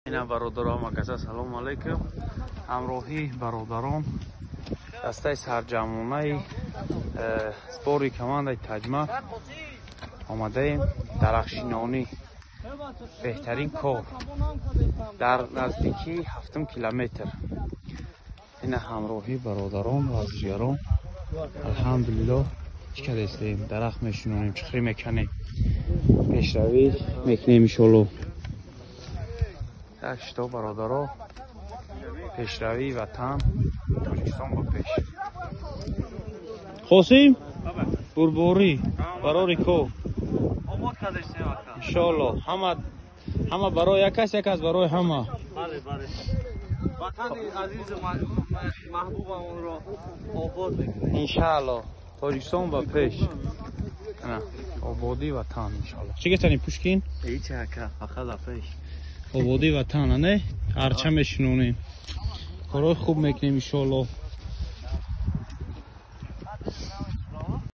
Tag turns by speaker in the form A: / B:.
A: Ина, бародаро, ҳама салому алайкум. Ҳамроҳи бародарон дастаи сарҷамонаи сборный командаи Таҷма омадаем дарахтшинонӣ. Беҳтарин кор дар наздикии ҳафтум километр. Ина, ҳамроҳи бародарон, варзишгарон, алҳамдулиллоҳ, чӣ кардастем? Дарахт мешинонем, чуқурӣ меканем, пешравӣ мекунем, иншоалло. Так что, бародаро, пешравии ватан, Тоҷикистон ба пеш! Қосим, бурборӣ, барори кор, иншоалло. Ҳама, ҳама барои як кас, як кас барои ҳама.
B: Ватани азизу маҳбубамонро обод мекунем.
A: Иншаалло, Тоҷикистон ба пеш, ободии ватан, иншоалло. Чӣ гуфтани, Пушкин?
B: Ҳеҷ, ака, фақат ба пеш.
A: Ободии ватан, не арча мешинонем, корҳои хуб мекунем, иншоалло.